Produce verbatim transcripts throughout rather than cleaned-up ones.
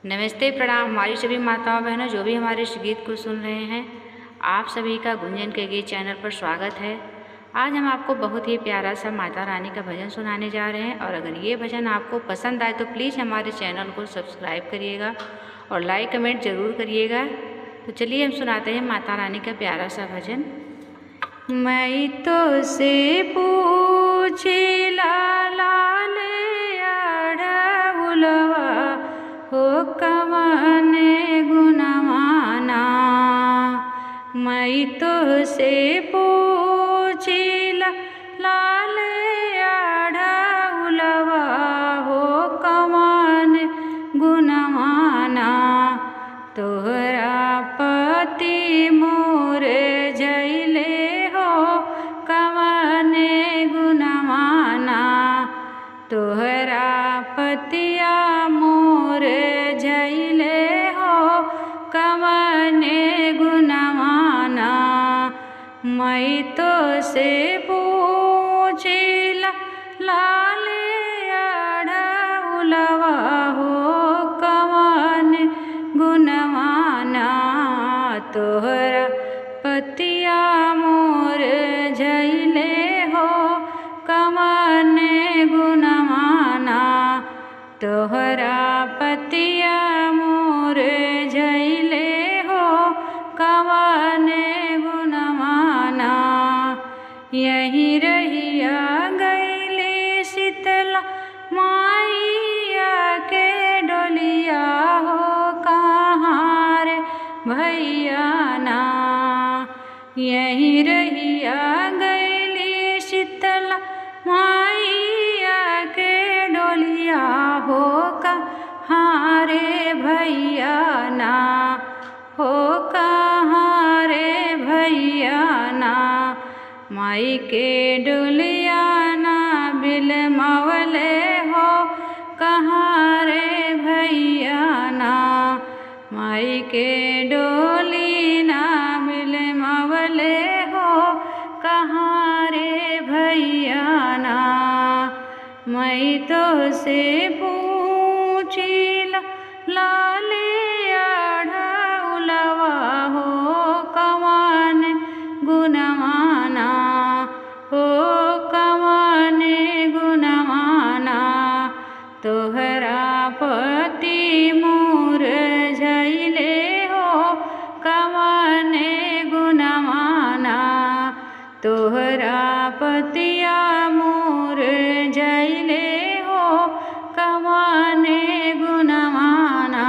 नमस्ते, प्रणाम हमारी सभी माताओं बहनों, जो भी हमारे इस गीत को सुन रहे हैं, आप सभी का गुंजन के गीत चैनल पर स्वागत है। आज हम आपको बहुत ही प्यारा सा माता रानी का भजन सुनाने जा रहे हैं, और अगर ये भजन आपको पसंद आए तो प्लीज हमारे चैनल को सब्सक्राइब करिएगा और लाइक कमेंट जरूर करिएगा। तो चलिए हम सुनाते हैं माता रानी का प्यारा सा भजन। मई तोसे पूछिला लाले अढ़उलवा हो कवने गुनवाना। मई तोसे पूछिला लाले अढ़उलवा हो कवने गुनवाना। तोहरा पति मोर झैले हो कवने गुनवाना। तोहरा पतिया मोर झैले हो कवने गुनवाना। मई तोसे पूछिला लाले अढ़उलवा हो कवने गुनवाना। तोहरा पतिया मोर झैले हो कवने गुनवाना। तोहरा पतिया मोर झैले हो कवने गुनवाना। यही रहिया गैली शीतला माइया के डोलिया हो कहाँ रे भैया ना। यही रहिया गैली शीतला माइया के डोलिया हो कहाँ रे भैया ना, हो कहाँ रे भैया ना। माई के डोलिया ना बिलमवले हो कहाँ रे भैया ना। माई के डोली ना बिलमवले हो कहाँ रे भैया ना। मई तोसे पूछिला लाले अढ़उलवा हो कवने गुनवाना, हो कवने गुनवाना। तोहरा पति मोर झैले हो कवने गुनवाना। तोहरा पतिया मोर झैले हो कवने गुनवाना।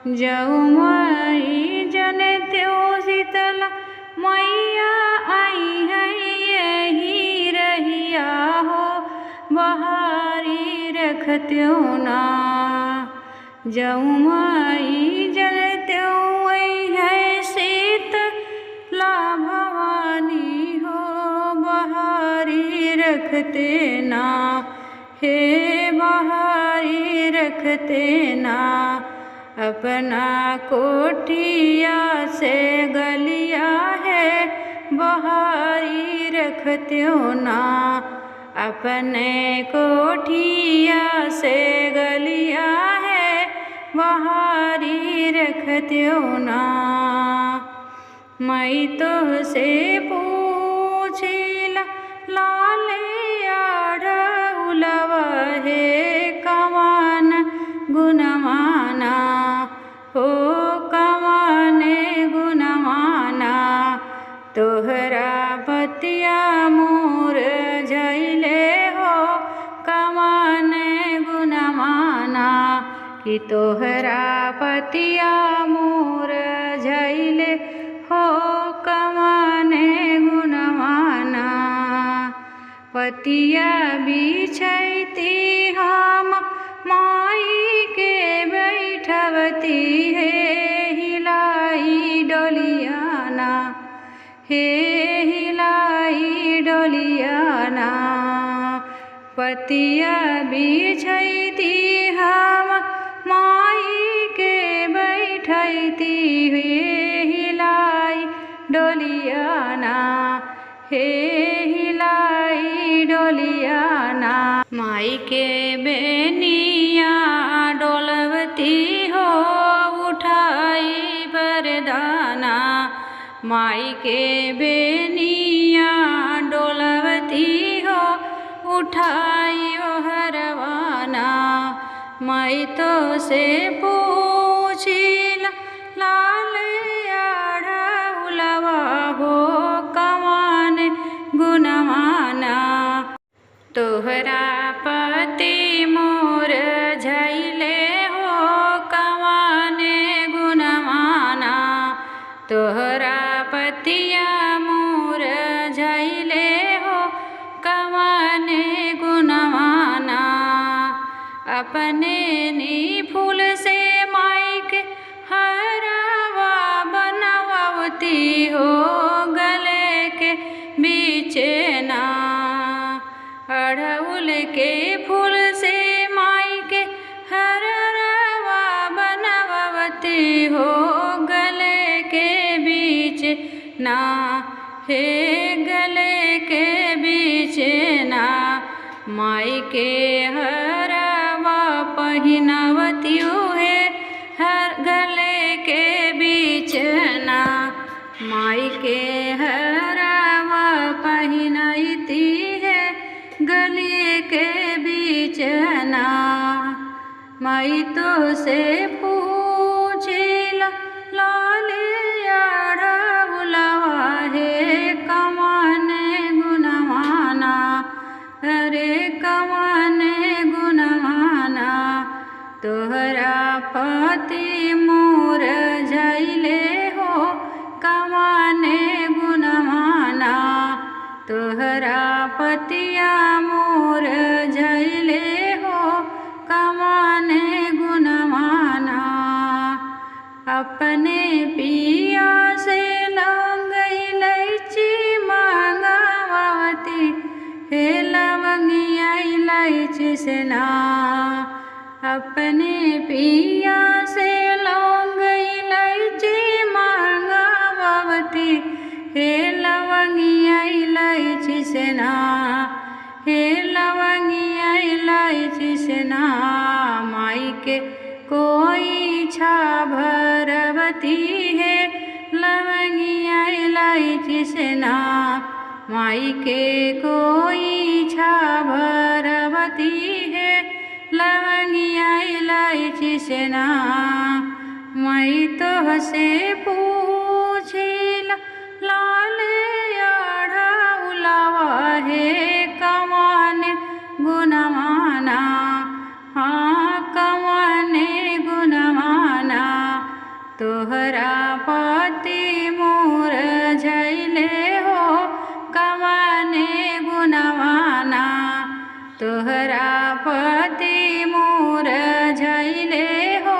जउमई जनतेउ शीतला मइया अइहैं यही रहिया हो बहारी रखतेउ ना। जउमई जनतेउ अइहैं शीतला भवानी हो बहारी रखते ना। हे बहारी रखते ना। अपना कोठिया से गलिया है बहारी रखतेउ ना। अपने कोठिया से गलिया है बहारी रखतेउ ना। मई तोहसे पूछिला लाले अढ़उलवा हे कवन गुनवाना, हो कवन गुनवाना। तोहरा पतिया मोर झैले हो कवन गुनवाना, कि तोहरा पतिया मोर झैले हो कवन गुनवाना। पतिया बिछैती हम माई के बैठवती हे हिलाई डोलियाना, हे हिलाई डोलियाना। पतिया बिछैती हम माई के बैठैती हे हिलाई डोलियाना, हे हिलाई डोलियाना। माई के बेनिया डोलवती ती हो उठाई बरदाना, माई के बेनिया डोलवती हो उठाई ओ हरवाना। माई तोसे पूछिला लाल अढ़उलवा हो कवन गुनवाना। तोहरा पति मोर झैले हो कवन गुनवाना। तोहरा पतिया मोर झैले हो कवन गुनवाना। अपने नीफूल से माई के हरवा बनवती हो गले के बीचे ना। अढ़उल के फूल से माई के हरवा बनवती हो गले के बीच ना, हे गले के बीच ना। माई के हरवा पहिनवती हो हे हर गले के बीच ना। माई के हरवा पहिनैती है गली के बीच ना। माई तोसे पूछिला लाले अढ़उलवा हे कवन गुनवाना। अरे कवन गुनवाना। तोहरा पति मोर झैले हो कवन गुनवाना। तोहरा पतिया मोर झैले हो कवन गुनवाना। अपने पिया से लौंग इलैची मंगवती हे लवंगिया इलैची से ना। अपने पिया से लौंग इलैची मंगवती हे लवंगिया इलैची से ना। हे लवंगिया इलैची से ना। माई के कोई छा भरवती हे लवंगिया इलैची से ना। माई के कोई छा भरवती हे लवंगिया इलैची से ना। माई तोहसे पूछिला लाले अढ़उलवा हे कवन गुनवाना। हाँ कवन गुनवाना। तोहरा पति मोर झैले हो कवन गुनवाना। तोहरा पति मोर झैले हो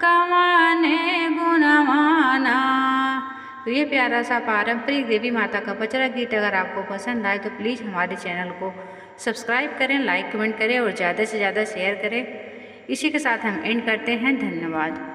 कवन गुनवाना। तो ये प्यारा सा पारंपरिक देवी माता का पचरा गीत अगर आपको पसंद आए तो प्लीज हमारे चैनल को सब्सक्राइब करें, लाइक कमेंट करें और ज़्यादा से ज़्यादा शेयर करें। इसी के साथ हम एंड करते हैं। धन्यवाद।